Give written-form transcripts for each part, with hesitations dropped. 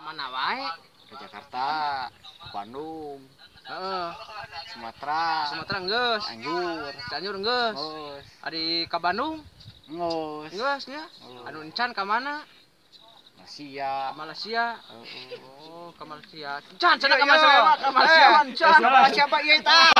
Mana wae? Ke Jakarta, Bandung. Heeh. Sumatera. Sumatera geus. Cianjur. Cianjur geus. Geus. Ari ka Bandung? Geus. Geus nya. Anu encan ka mana? Malaysia. Malaysia. Heeh. Oh, ka Malaysia. Encan cenah ka Malaysia mah, ka Malaysia mah encan. Ka Malaysia apa ieu tah?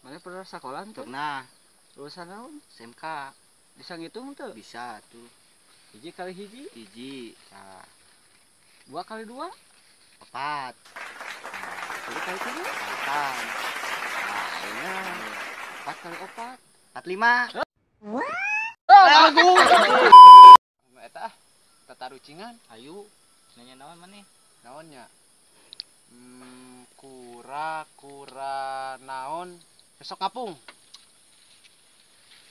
Mana pernah sekolah tuh? Pernah. Lulusan naon? SMK. Bisa ngitung tuh? Bisa tuh. 1 kali 1? 1. Nah. 2 kali 2? 4. Nah. 3 kali 3? 8. Nah, 4 kali 4? 45. Oh, bagus. Eta ah, tatarucingan. Ayo, nanya naon maneh? Naonnya? Kura-kura naon? Besok ngapung.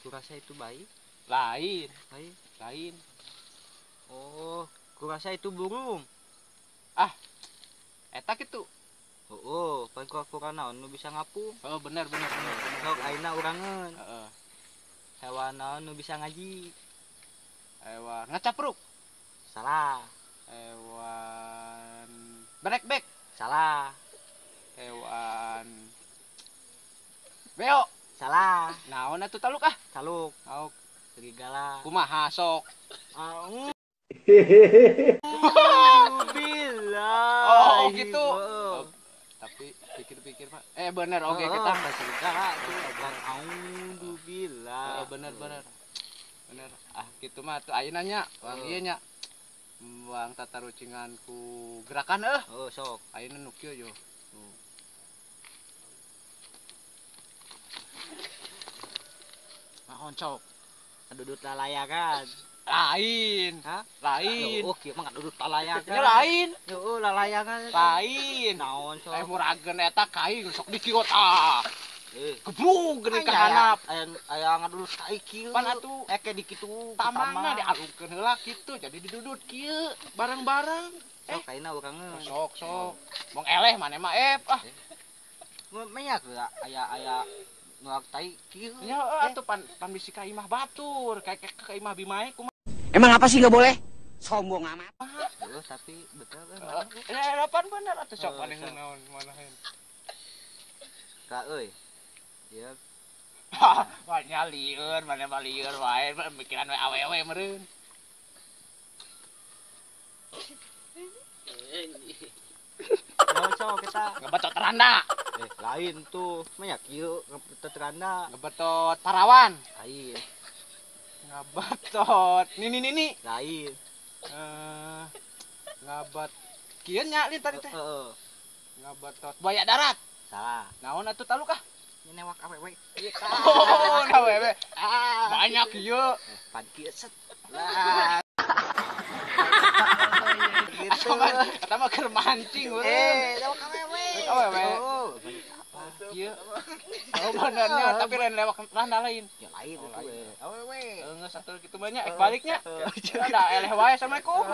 Kurasa itu baik? Lain. Lain. Lain. Oh, kurasa itu burung. Ah. Eta kitu. Oh, pan kura-kura naon nu bisa ngapung? Oh, bener. Sok ayeuna urangeun. Heeh. Hewan naon nu bisa ngaji? Hewan ngacapruk. Salah. Hewan brekbek. Salah. Hewan beo. Salah. Naon atuh taluk ah? Taluk. Taluk. Serigala. Kumaha sok? Bila. Oh, gitu. Oh, tapi pikir-pikir Pak. Bener oke okay, kita serigala tuh bang auzubillah. Oh, bener. Bener. Ah, gitu mah tuh ayeuna nya, bang ieu nya. Bang tatarucingan ku gerakan euh. Oh, sok. Ayeuna nu kieu yo. Naon cok? Dudut lalayakan. Lain. Hah? Lain. Oh, kieu mah dudut lalayakan. Ya lain. Heeh, lalayakan. Lain. Naon sok? Murageun eta kaing sok dikiot ah. Gebrug geuning ka handap. Aya ngadudut kai kieu. Pan atuh ke di kitu. Tamangna dialungkeun heula kitu jadi didudut kieu bareng-bareng. Sok ayeuna urangeun. Sok. Mong eleh maneh mah ah. Menya aya nuak tai kieu. Nya atuh pan bisi ka imah batur, kayak ka imah bimae kumaha. Emang apa sih enggak boleh? Sombong amat. Heeh, tapi betul kan. Pan bener atuh sok maneh naon manaheun. Ka euy. Ieu. Wah nya lieur, maneh mah lieur wae, mikiran we awewe meureun. Naon sok kita? Ngebetot randa. Lain tuh, mah ya kieu ngebetot randa. Ngebetot parawan. Lain. Ngebetot nini. Lain. Ngebetot kieu nya lin tadi teh. Heeh. Ngebetot buaya darat. Salah. Naon atuh taluk ah? Newak awewe. Oh, awewe. Banyak kieu. Pan kieu set. Lah. Gitu. Eta mah keur mancing euy. Lewak awewe. Awewe. Oh, kieu. Oh, benernya tapi lain lewak randa lain. Ya lain atuh. Awewe. Geus atuh kitu mah nya ek baliknya. Ada eleh wae. Assalamualaikum.